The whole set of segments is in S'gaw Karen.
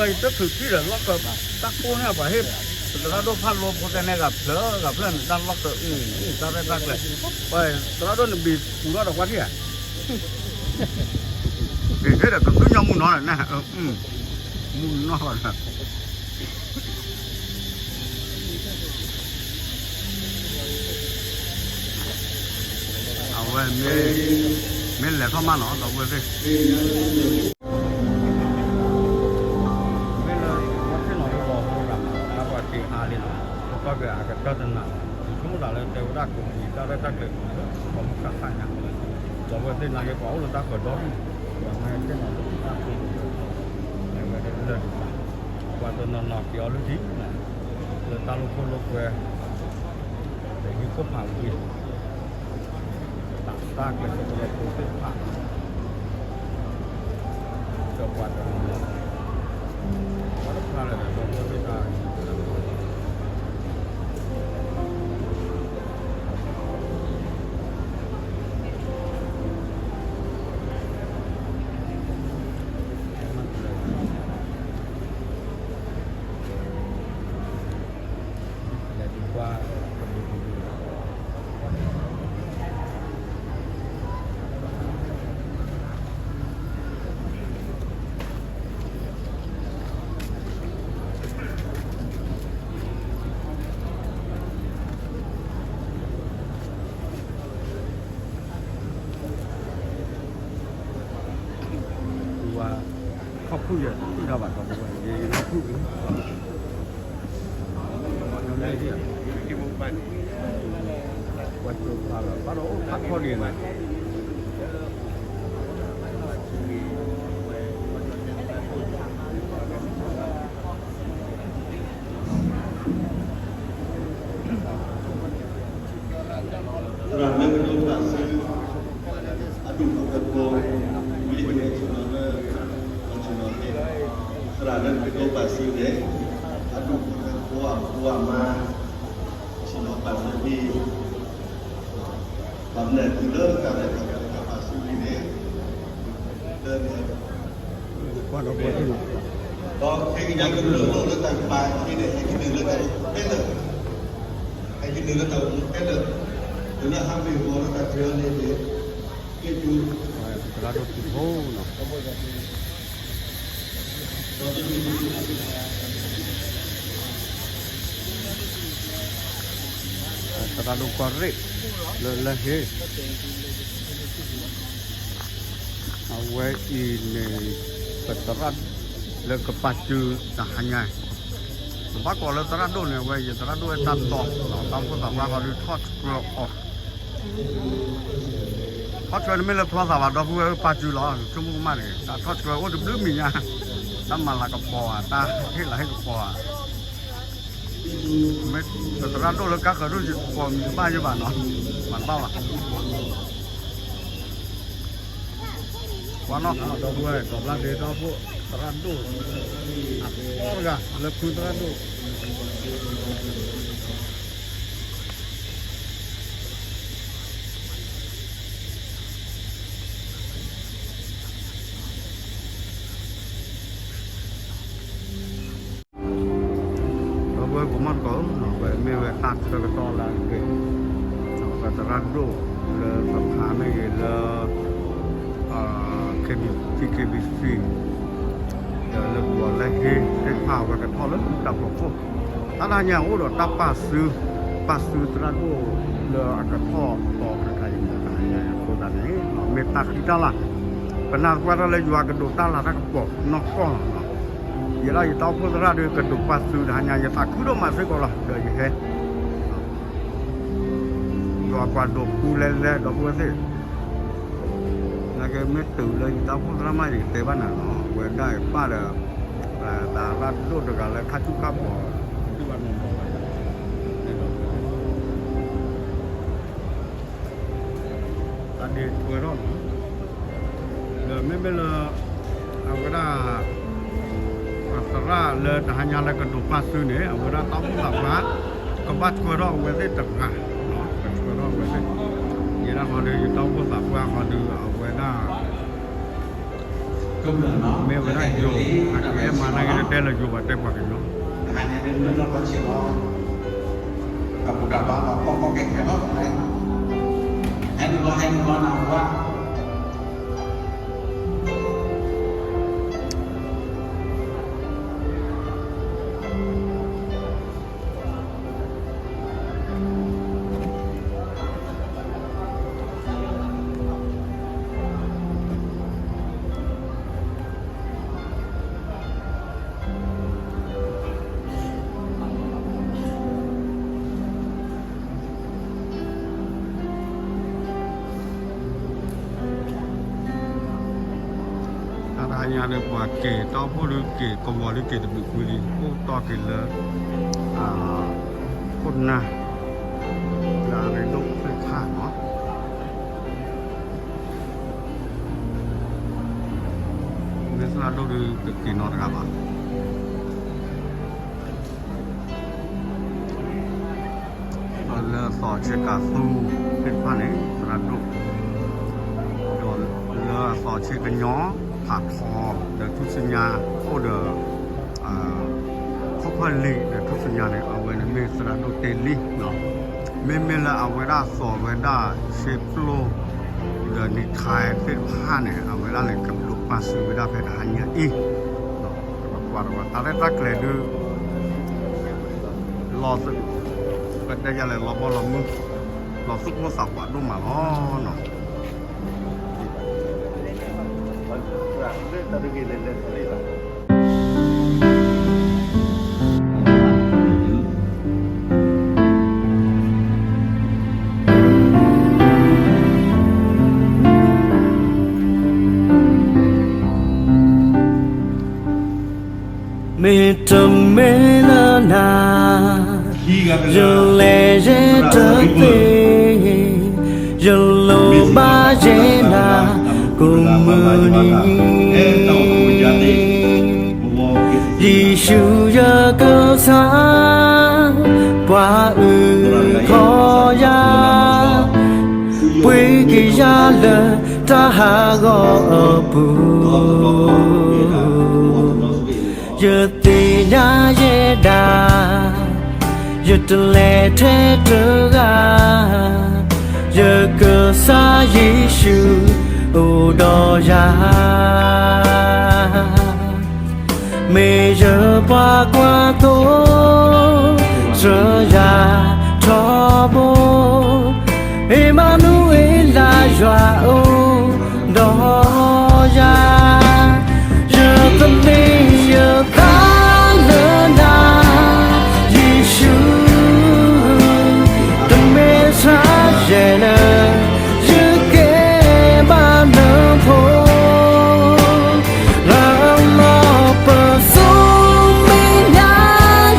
ယတချုးထံၣ်ဒီးလီၢ်ကၢ တၢ်ကိၢ်န့ၣ်ပှၤဟ့ၣ် သရၣ်ဒိၣ်ဖးလိဖိတဲန့ၣ် ဂၤဖျၢၣ်ဂၤဖျၢၣ်န့ၣ် တၢ်လီၢ်ကၢအံၤ တၢ်ရဲၣ်တၢ်ကျဲၤ ပှၤသရၣ်ဒိၣ်န့ၣ်ဘံၤပူၤထီၣ်ဒီးကွၢ်ထံၣ်ဧါ က့ၤဟ့ၣ်ဒီးကသုၣ်ညီမုၢ်နီၤလၢၤန့ၣ် မုၢ်နီၤလီၤ အဝဲမ့ၢ် မ့ၢ်လဲၤထီၣ်မးနီၤ ဒီပုၢ်ဝဲၢ်သ့ၣ် မ့ၢ်လၢ ဝဲသ့ၣ်နီၤလၢဘီဖိရၤမး တၢ်ပှၤတ့အါလံနီၤ ပကီၢ်က့ၤအကတၢၢ်တနၤ ယဆိကမိၣ်သးလၢတဲဝဲဒၣ်ကဝံၤတၢ်ရဲၣ်တၢ်ကျဲၤပူၤလၢ ပှၤမုၢ်ဃၣ်ဃၣ်ညါ ဒီပုၢ်ဝဲၢ်သ့ၣ်နာ်က့ ပှၤအိၣ်လၢတၢ်ဃၢၤဒီဒူၣ် ပှၤနာ်က့သ့ၣ်နီၤလၢတၢ်ဃၢၤဒီဒူၣ် အဝဲဒၣ်လၢာ်ဒံးဘၣ် ပှၤတနီၤနီၤက့ၤအီၤလုၢ်ထံ လၢတၢ်လိာ်ခိၣ်လိာ်ကွဲ ဒီးဟံၣ်ခိၣ်ဖးဝံၤ တၢ်စၢ်ကျဲၤစကလၢၤဖိသ့ၣ်တဖၣ် ကၠီပှၤတနီၤနီၤ ပှၤတဖၣ်လၢဒီးဒီပုၢ်ဝဲၢ်သ့ၣ်တဖၣ် ဝါ ခီၣ်ဖုၣ်ယဲၢ် ထံၣ်ထီၣ်ဘၣ်ဒီပုၢ်ဝဲၢ် ယဲၢ်ခီၣ်ဖုၣ် ပှၤကၠိဖးလီၤ ဘၣ်ဒီးအိၣ်ဖးထီဒံးန့ၣ် သရၣ်မ့ၢ်ကဒိးပာ်စု အဒူၣ်ဖိသဝီဖိ ဝံၤလံတဂ့ၤ ဆ့ၣ်နီၤလၢ ဆ့ၣ်နီၤသ့ၣ် သရၣ်လၢကဒိးပာ်စုန့ၣ် အဒူၣ်ဖိသဝီဖိအဖိအမါ ဆ့ၣ်နီၤပာ်စုဒ် ဘၣ်မနုၤတုၤလၢတၢ်ရဲၣ်တၢ်ကျဲၤတၢ်ပာ်စုဒ်န့ၣ် လၢန့ၣ် ဒီးခဲကနံၣ်အံၤ ကမျၢၢ်အိၣ်လၢတၢ်ကပၤအခံန့ၣ် ဟဲကနုာ်လၢတၢ်အိၣ်ဖျဲၣ်လၢ ဟဲကနုာ်လၢတၢ်အိၣ်ဖျဲၣ်လၢ တုၤလၢဟါမ့ၤဂီၤလၢတၢ်တ့အီၤန့ၣ်န့ၣ် က့ၤတုၤ သရၣ်ဒိၣ်တုၤဖိနီၤ သရၣ်ဒိၣ်ကီၢ်ရ့ၣ် လၢလၢဟ့ အဝဲအံၤန့ၣ် ပသရၣ်လၢကပာ်စုတဟါညါ ပဘၣ်ကိးလၢသရၣ်ဒိၣ်န့ၣ် အဝဲယသရၣ်ဒိၣ်ဝဲတၢ်တီ တၢ်အိၣ်ဖှိၣ်သးပှၢ်ဃီဒုးထီၣ်ဆှၢအီၤ ထီၣ်ဆှၢန့ၣ်မ့ၢ်လၢဖျီသးဘၣ်ဒီပုၢ်ဝဲၢ်ပာ်စုလီၤ ဆိကမိၣ်ကမၣ်န့ၣ် တၢ်ထီၣ်ဆှၢအိၣ်တဘျုးမံၤညါ တၢ်မၤလၤကပီၤဧါ တၢ်ဟ့ၣ်လၤဟ့ၣ်ကပီၤဧါ မ့ၢ်သရၣ်ဒိၣ်လၢကါဃၢၤဒိၣ်ယကပီၤမံၤတဘၣ်ယဘၣ်နီၤ မၤတဘၣ်ဘၣ် ပှၤနီၢ်ဒီပုၢ်ဝဲၢ် ဒီးဘျါဒ့ဒီဖိ သရၣ်ဒိၣ် အသီတဂၤ လၢဖုသရၣ်ဒိၣ် ဒီပုၢ်ဝဲၢ်ကမီၣ်တကိးဧၢ, ပမ့ၢ်ဝဲတၢ်ဆၢကတီၢ်လၢအဂ့ၤ, ပသရၣ်ဒိၣ်လၢပဖးမ့ၢ်ဂ့ၤလၢ KBC, KBC ဒီးလၢပှၤလၢဟ့သ့ၣ်တဖၣ် အဝဲကထီၣ်လၢတၢ်ဖီခိၣ်, တၢ်တဟါညါအိၣ်ဒီးတၢ်ပာ်စု, ပာ်စုသရၣ်ဒိၣ်လၢအကထီၣ်သီခါခါအံၤ တဟါညါအဃိသတးန့ၣ် မ့ၢ်တၢ်ဃံတၢ်လၤ, ပနၢ်သပှၢ်တၢၢ်လၢယွၤကဒိးတၢ်လၤတၢ်ကပီၤနီၢ်ကီၢ်လီၤ. ယဲဒၣ်ယတၢ်အိၣ်ဖှိၣ်သရၣ်ဒီး ကဒိးပာ်စုတဟါညါ ယသးခုဒိၣ်မးစ့ၢ်ကီးလီၤ. ဒီးယဟဲ ယွၤပှၤဒိးပူၤလဲၤလဲၤ ဒီပုၢ်ဝဲၢ်သ့ၣ်, နာ်က့မ့ၢ်တုၤလၢယတၢ်အိၣ်ဖှိၣ်သရၣ်မး ယကတဲဘၣ်နၤလီၤ. အဝဲဒၣ်အပၢ်ဒီး သရၣ်ဒိၣ်တဂၤလၢခါဆူၣ်ခါဘီ ဒုးဘၣ်နီၢ်နီၢ်ဘၣ် တၢ်ဒ့ထွဲထီၣ်, ဒီးမ့မ့ၢ်လၢ အဝဲဒၣ် ပသရၣ်လၢတဟါညါလၢကဒိးပာ်စုန့ၣ် အဝဲဒၣ်တၢ်အိၣ်ဖှိၣ်သးပှၢ် ကဘၣ်ထွဲထီၣ်အဝဲသ့ၣ်တဂၤ, ကထွဲထီၣ်အဝဲသ့ၣ်, ယဲဒၣ်ဃီဒီး ယတၢ်အိၣ်ဖှိၣ်သးပှၢ်ဃီဒီး အဝဲဒၣ် မ့ၢ်ဝဲဒၣ်ယိၤ အကဲမၤနာ်က့ၤတတဲလၢယိၤဘၣ်တဲပှၤကညီ တၢ်တဟါညါဒီးပှၤက့ၤတီၢ်ဖှိၣ်ဒုးက့ၤ ကဝီၤဒုးက့ၤတဘျုးကွံာ်လံ အိၣ်တီၢ်က့ၤလၢ ခိၣ်နၢ် လၢအရ့ဒိၣ်သ့ၣ်တဖၣ်နီၤ မ့ၢ်သရၣ်ဒိၣ်ဒုးကက့ၤနီတဂၤဘၣ် ဒီးလၢအသီးဆ့ကၤသူသ့ၣ်တဖၣ်န့ၣ် သရၣ်ဒိၣ် ဒီးလၢအသီးဆ့ကညီ ဖးထီ ဒီးထူၣ်စုညါအိၣ်ဒီး ခိၣ်ဖၢၣ်လံၤဒီးထူၣ်စုညါန့ၣ် အဝဲန့ၣ်မ့ၢ်သရၣ်ဒိၣ်တဲလံနီၤ မ့မ့ၢ်လၢအဝဲဒၣ်သီးဝဲဒၣ်ဆ့ပျိ ဒီးနံၣ်ခါသ့ၣ်တဖၣ်န့ၣ် အဝဲဒၣ်လဲၤကဒိးပာ်စုဝဲဒၣ်ဖဲတဟါညါအံၤ ပကွၢ်တဝဲတၢ်ရဲၣ်တၢ်ကျဲၤဒုး လီၤသုး ပတဲယၤလဲၤလီၤဘီလီၤမုၢ် လီၤသူၣ်ပိၢ်သးဝးဒိၣ်မးလီၤနီၤ မ့တမ့ၢ်လၢနၤ ယလဲၤယဲတသ့, ယလိၣ်ဘၣ်ယဲနၤ ကိးမုၢ်နံၤ, ယ့ၣ်ၡူးယကစၢ်, ပှၤအုၣ်ခီယၤ, ပှ့ၤက့ၤယၤလၢတၢ်ဟးဂီၤအပူၤ ယသ့ၣ်ညါယဲဒၣ်, ယတလဲၤထဲတဂၤ, ယကစၢ်ယ့ၣ်ၡူးအိၣ်ဒီးယၤ, မ့ၢ်ယပှၤကွၢ်သိ, စၢယၤထီဘိ, အ့မၤနူၤအ့လး ယွၤအိၣ် ဒီးယၤ, ယသန့ၤယသးလၢနၤ, ယ့ၣ်ၡူး, တမ့ၢ်ဆါယဲလၢ ယကဲဘၣ်နဖိ, လၢလီၤပစိာ်မ့ၢ်ညါ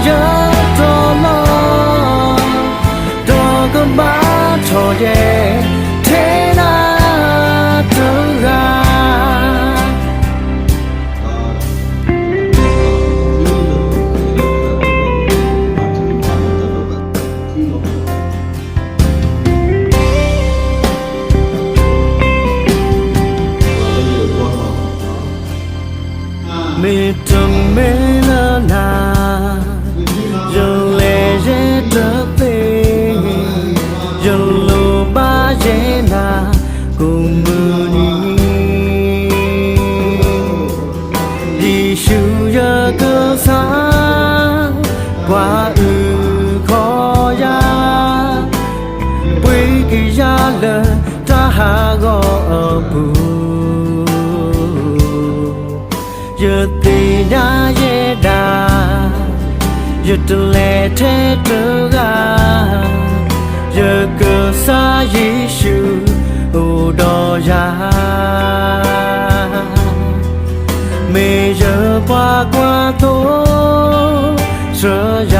ယတီလီၤ ဒီးကဘၣ်ထီၣ်ယဲ ထဲနၤတဂၤ. မ့တမ့ၢ်လၢနၤ, ယလဲၤယဲတသ့, ယလိၣ်ဘၣ်ယဲနၤ ကိးမုၢ်နံၤ, ယ့ၣ်ၡူးယကစၢ်, ပှၤအုၣ်ခီယၤ, ပှ့ၤက့ၤယၤလၢတၢ်ဟးဂီၤအပူၤ, ယသ့ၣ်ညါယဲဒၣ်, ယတလဲၤထဲတဂၤ, ယကစၢ်ယ့ၣ်ၡူးအိၣ်ဒီးယၤ, မ့ၢ်ယပှၤကွၢ်သိ, စၢယၤ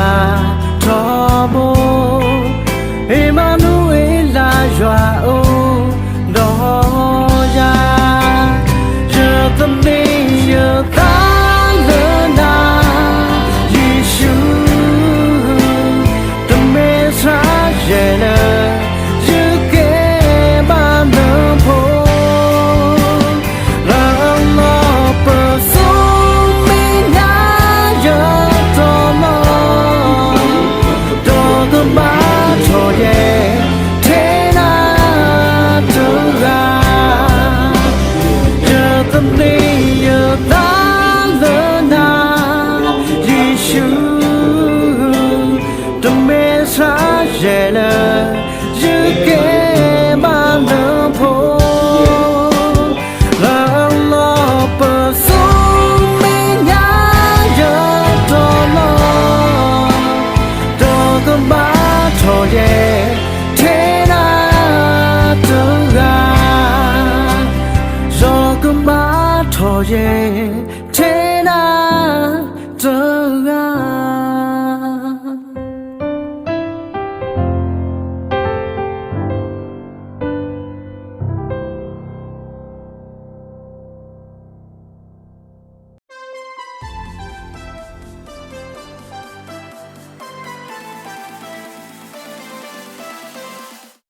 ထီဘိ,